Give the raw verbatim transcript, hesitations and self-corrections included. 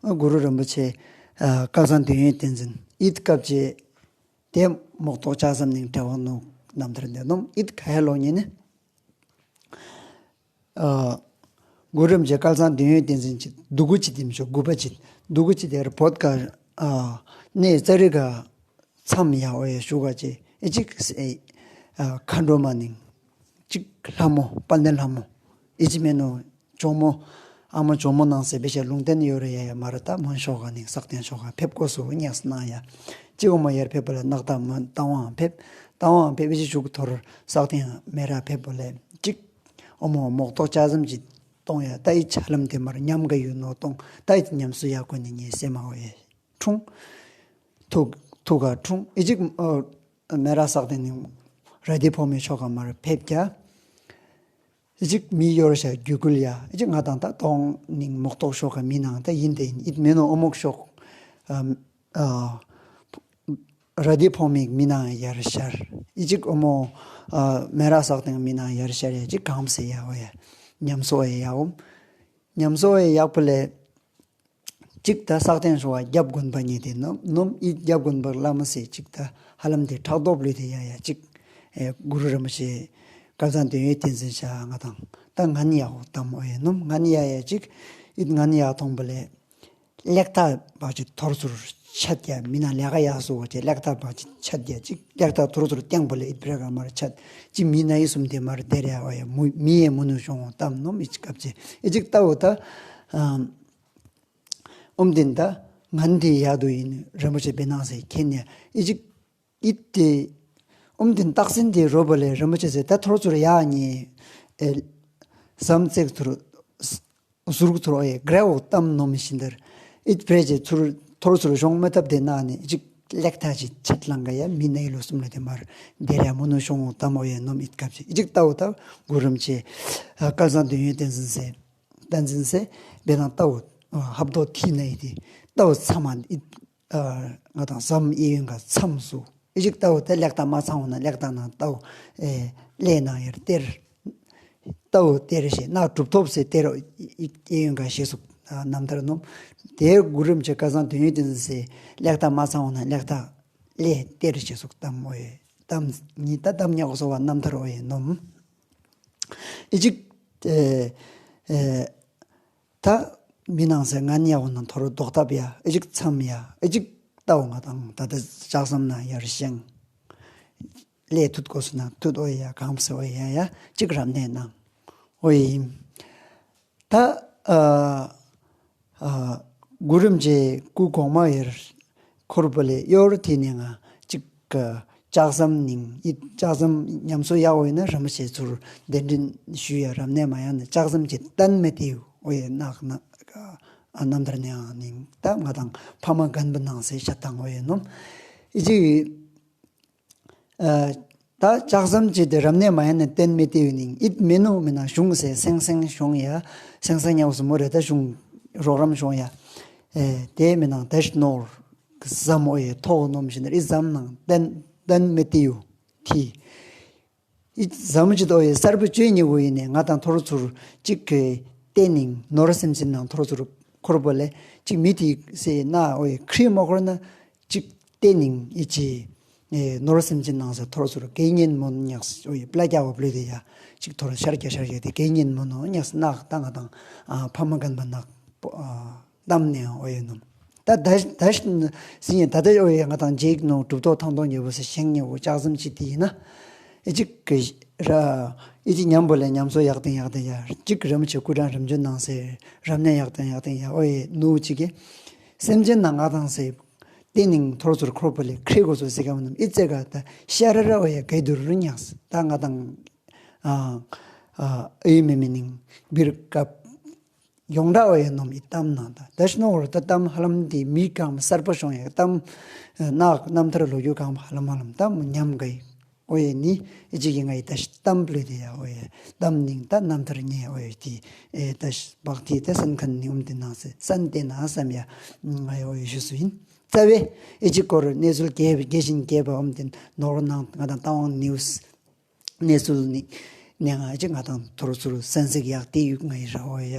གུ་རུ་རིན་པོ་ཆེ་ཨ་སྐལ་བཟང་དོན་ཡོད་བསྟན་འཛིན་ཨིད་སྐབས་ཅིག་ཏེ་མོག་ཏོག་ལྕགས་ཟམ་ནིང་གྲལ་བ་ནོག་ནམ་ཐར་འདི་ནོམ་ཨིད་ཁ་ཡ་ལོ་ཉེ་ནི། ཨ་གུ་རུ་རིན་པོ་ཆེ་སྐལ་བཟང་དོན་ཡོད་བསྟན་འཛིན་ཅིག་དུ་གུ་ཅིག་དེམ་ཤོ་དགུ་པ་ཅིག་དུ་གུ་ཅིག་དེར་བོད་ཀ་ཨ་གནས་ཙ་རི་ག་མཚམས་ཡ་འོ་ཡ་ཞུ་ག་ཅིག་ཨེ་ཅིག་ཨ་མཁའ་འགྲོ་མ་ནིང་ཅིག་ལྷ་མོ་དཔལ་ལྡན་ལྷ་མོ་ཨི་ཅི་མེ་ནོ་ཇོ་མོ་ཨ་མ་ཇོ་མོ་ནང་སེ་བེ་ཤ་ལུང་བསྟན་ཡོད་རེ་ཡ་ཡ་མ་ར་ད་མོན་ཤོག་ག་ནིང་སག་སྟེང་ཤོག་ག་ཕེབས་གོ་སུ་ཉག་སྣང་ཡ་ཅིག་འོ་མ་ཡར་ཕེབས་པ་ལ་ནག་ད་མོན་ཏང་ཝང་ཕེབས་ཏང་ཝང་ཕེབས་ཨི་ཅི་ཞུག་ཐོར་སག་སྟེང་མེ་ར་ཕེབས་པ་ལ་ཅིག་འོ་མོ་མོག་ཏོག་ལྕགས་ཟམ་ཅིག་ཏོང་ཡ་ད་ཨི་ཆ་ལམ་དེ་མར་ཉམས་ག་ཡོད་ནོ་ཏོང་ད་ཨི་ཉམས་སུ་ཡ་གོ་ནི་ཉེ་སེ་མ་འོ་ཡ། འཁྲུངས། ཐུགས་ཐུགས་ཀ་འཁྲུངས། ཨི་ཅིག་ཨ་མེ་ར་སག་སྟེང་ནི་ར་དི་ཕོ་མོའི་ཤོག་ག་མར་ཕེབས་ཀྱ། ཨི་ཅིག་མི་ཡོར་ཤ་རྒྱུ་ཀུལ་ཡ། ཨི་ཅིག་ང་དང་ད་ཏོང་ནིང་མོག་ཏོག་ཤོག་ག་མི་ནང་ད་ཡིན་ཏེ་ཡིན་ཨིད་མེ་ནོ་འོ་མོག་ཤོག་ཨ་ཨ་ར་དི་ཕོ་མོའི་མི་ནང་ཡར་ཤར། ཨི་ཅིག་འོ་མོ་ཨ་མེ་ར་སག་སྟེང་མི་ནང་ཡར་ཤར་ཡ་ཅིག་གང་སེ་ཡ་འོ་ཡ། ཉམས་སོ་ཡ་ཡ་འོམ། ཉམས་སོ་ཡ་ཡག་པོ་ལས། ཅིག་ད་སག་སྟེང་ཤོག་ག་རྒྱབ་དགོན་པ་ཉེ་དེ་ནོམ་ནོམ་ཨི་རྒྱབ་དགོན་པ་བླ་མ་སེ་ཅིག་ད་ཧ་ལམ་དེ་ཕྲག་དོག་ལུས་དེ་ཡ་ཡ་ཅིག་ཨེ་གུ་རུ་རིན་པོ་ཆེ་སྐལ་བཟང་དོན་ཡོད་བསྟན་འཛིན་ཤ་ང་དང་ད་ངན་ཡ་འོ་དམ་འོ་ཡ་ནོམ་ངན་ཡ་ཡ་ཅིག་ཨིད་ངན་ཡ་ཐོང་པ་ལས་ལེག་ཐག་བག་ཅིག་ཐོར་ཚུར་ཆད་ཡ་མི་ན་ལེ་ག་ཡ་སོ་བ་ཅིག་ལེག་ཐག་བག་ཅིག་ཆད་ཡ་ཅིག་ལེག་ཐག་ཐོར་ཚུར་ཏེང་པ་ལས་ཨིད་བྲེ་ག་མར་ཆད་ཅིག་མི་ན་ཡི་སུམ་དེ་མར་དེ་རེ་ཡ་འོ་ཡ་མུ་མི་ཡེ་མུ་ནུ་ཤོང་འོ་དམ་ནོམ་ཨི་ཅིག་སྐབས་ཅིག་ཨི་ཅིག་ད་འོ་ད་ཨམ། ཨོམ་དིན་ད་ངན་དེ་ཡ་དུ་ཡིན་རིན་པོ་ཆེ་བེ་ནང་སེ་ཁེན་ཡ་ཨི་ཅིག་ཨིད་དེ་ཨོམ་དིན་སྟག་སེན་དེ་རོ་བ་ལས་རིན་པོ་ཆེ་སེ་ད་ཐོར་ཚུར་ཡ་ཉེ་ཨེ་ཟམ་ཙེག་ཚུར་ཟུར་ཚུར་ཨེ་གྲེ་འོ་གཏམ་ནོམ་ཤིན་དར་ཨིད་བྲེ་ཅེ་ཚུར་ཐོར་ཚུར་ཤོང་མེ་ཐབ་དེ་ན་ནི་ཨི་ཅིག་ལེག་ཐག་ཅིག་ཆད་ལང་ག་ཡ་མི་ན་ཡི་ལོ་སུམ་ལ་དེ་མར་དེ་རེ་མུ་ནུ་ཤོང་འོ་དམ་འོ་ཡ་ནོམ་ཨིད་སྐབས་ཅིག་ཨི་ཅིག་ད་འོ་ད་གུ་རུ་རིན་པོ་ཆེ་སྐལ་བཟང་དོན་ཡོད་བསྟན་འཛིན་སེ། བསྟན་འཛིན་སེ་བེ་ནང་ལྟ་བུ་ཧབ་རྡོ་ཐི་ན་ཡི་དེ་ལྟ་བུ་མཚམས་ཨ་ང་དང་ཟམ་ཨི་ཡོན་ག་མཚམས་སུ་ཨི་ཅིག་ལྟ་བུ་དེ་ལེག་ཐག་མ་ཚང་བ་ན་ལེག་ཐག་ནང་ལྟ་བུ་ཨེ་ལེ་ནང་ཡར་སྟེར་ལྟ་བུ་སྟེར་ཞེས་ན་གྲུབ་ཐོབ་སེ་སྟེར་ཨི་ཡོན་ག་ཞེས་སུ་རྣམ་ཐར་ནོམ་དེ་གུ་རུ་རིན་པོ་ཆེ་སྐལ་བཟང་དོན་ཡོད་བསྟན་འཛིན་སེ་ལེག་ཐག་མ་ཚང་བ་ན་ལེག་ཐག་ལེ་སྟེར་ཞེས་སུ་གཏམ་འོ་ཡེ་གཏམ་ཉི་ད་གཏམ་ཉག་གོ་སོ་བ་རྣམ་ཐར་འོ་ཡེ་ནོམ། ཨི་ཅིག་ཨེ་ཨེ་ད་མི་ནང་སེ་ང་ནི་ཡ་འོ་ན་ཐོར་རྡོག་ཐབ་ཡ་ཨི་ཅིག་མཚམས་ཡ་ཨི་ཅིག་ལྟ་བུ་ང་དང་ད་ལྟ་ལྕགས་ཟམ་ན་ཡར་ཞེང་ལས་ཐུད་གོ་སུ་ན་ཐུད་འོ་ཡ་གང་སེ་འོ་ཡ་ཡ་ཅིག་རབ་གནས་ནང་འོ་ཡིན། ད་ཨ་ཨ་གུ་རུ་རིན་པོ་ཆེ་སྐུ་གོང་མ་ཡར་འཁོར་བ་ལས་གཡོར་དེ་ནས་ང་ཅིག་ལྕགས་ཟམ་ནིང་ཨི་ལྕགས་ཟམ་ཉམས་གསོ་ཡག་འོ་ཡིན་ན་རིན་པོ་ཆེ་ཚུར་གདན་འདྲེན་ཞུ་ཡ་རབ་གནས་མ་ཡང་ན་ལྕགས་ཟམ་ཅིག་གཏན་མེད་དེ་འོ་ཡེ་ནག་ན་ཨ་རྣམ་ཐར་ནས་ཡང་ནིང་ད་ང་དང་ཕ་མ་རྒན་པོ་ནང་སེ་ཤ་ཐང་འོ་ཡེ་ནོམ་ཨི་ཅིག་ཨ་ད་ལྕགས་ཟམ་ཅིག་དེ་རབ་གནས་མ་ཡང་ན་གཏན་མེད་དེ་ཡོད་ནིང་ཨིད་མེ་ནོ་མེ་ན་གཞུང་སེ་སེང་སེང་ཤོང་ཡ་སེང་སེང་ཉའོ་སུ་མོ་རེ་ད་གཞུང་རོགས་རམ་ཤོང་ཡ་ཨེ་དེ་མེ་ནང་དེ་ཤ་ནོར་ཟམ་འོ་ཡེ་ཐོག་ནོམ་ཤིན་ན་ཨི་ཟམ་ནང་གཏན་གཏན་མེད་དེ་ཡོད་དེ་ཨི་ཟམ་ཅིག་འོ་ཡེ་གསར་པོ་བཅོས་ཉེ་བོ་ཡིན་ནས་ང་དང་ཐོར་ཚུར་ཅིག་གི་བལྟས་ནིང་ནོར་སེམས་ཅན་ནང་ཐོར་ཚུར་འཁོར་བ་ལས་ཅིག་མི་དེ་སེ་ན་འོ་ཡེ་ཁྲི་མོ་འཁོར་ན་ཅིག་བལྟས་ནིང་ཨི་ཅི་ཨེ་ནོར་སེམས་ཅན་ནང་སེ་ཐོར་ཚུར་དགེ་བསྙེན་མོ་ཉག་སེ་འོ་ཡེ་པླ་རྒྱ་བ་པློ་དེ་ཡ་ཅིག་ཐོར་ཤར་རྒྱ་ཤར་རྒྱ་དེ་དགེ་བསྙེན་མོ་ནོ་ཉག་སེ་ནག་ད་ང་དང་ཨ་ཕ་མ་རྒན་པ་ནག་ཨ་གཏམ་ནས་འོ་ཡེ་ནོམ། ད་ད་ད་སི་ཉེ་ད་ད་འོ་ཡེ་ང་དང་རྗེ་ཡིག་ནོ་གྲུབ་ཐོབ་ཐང་སྟོང་ཉེ་བོ་སེ་ཤེང་ཉེ་བོ་ལྕགས་ཟམ་ཅིག་དེ་ཡིན་ན་ཨི་ཅིག་གི་ར་ཨི་ཅིག་ཉམས་པོ་ལས་ཉམས་གསོ་ཡག་དང་ཡག་དང་ཡ་ཅིག་རིན་པོ་ཆེ་སྐུ་དྲང་རིམ་བྱོན་ནང་སེ་རབ་གནས་ཡག་དང་ཡག་དང་ཡ་འོ་ཡེ་ནུ་ཅིག་གི་སེམས་ཅན་ནང་ང་དང་སེ་བལྟས་ནིང་ཐོར་ཚུར་འཁོར་བ་ལས་ཁྲི་གོ་སོ་སེ་ག་མ་ནམ་ཨི་ཙེ་ག་ད་ཤ་ར་ར་འོ་ཡེ་གེ་དུར་རུ་ཉག་སེ་ད་ང་དང་ཨ་ཨ་ཨི་མེ་མེ་ནིང་བིར་ཀབ་ཡོང་ད་འོ་ཡེ་ནོམ་ཨི་གཏམ་ནང་ད་ད་ཤ་ནོ་བོར་ད་གཏམ་ཧ་ལམ་དེ་མི་གང་གསར་པ་ཤོང་ཡེ་གཏམ་ནག་རྣམ་ཐར་ལོ་རྒྱུས་གང་ཧ་ལམ་ཧ་ལམ་གཏམ་ཉམས་ག་ཡི་འོ་ཡེ་ནི་ཨི་ཅིག་གི་ང་ཡི་ད་ཤ་གཏམ་པློ་དེ་ཡ་འོ་ཡེ་གཏམ་ནིང་ད་རྣམ་ཐར་ཉེ་འོ་ཡེ་དེ་ཨེ་ད་ཤ་བག་ཐི་ད་སན་ཁན་ནི་འོམ་དེ་ནང་སེ་སན་དེ་ན་སམ་ཡ་ང་ཡི་འོ་ཡེ་ཞུ་སུ་ཡིན། རྩ་བའི་ཨི་ཅིག་སྐོར་གནས་ཚུལ་རྒྱས་རྒྱས་བཞིན་རྒྱས་པ་འོམ་དེ་ནོར་ནང་ང་དང་ཏ་ཝང་ནིའུ་སི་གནས་ཚུལ་ནི་ནས་ང་ཅིག་ང་དང་ཐོར་ཚུར་གསན་གཟིགས་ཡག་དེ་ཡུག་ང་ཡི་ར་འོ་ཡ།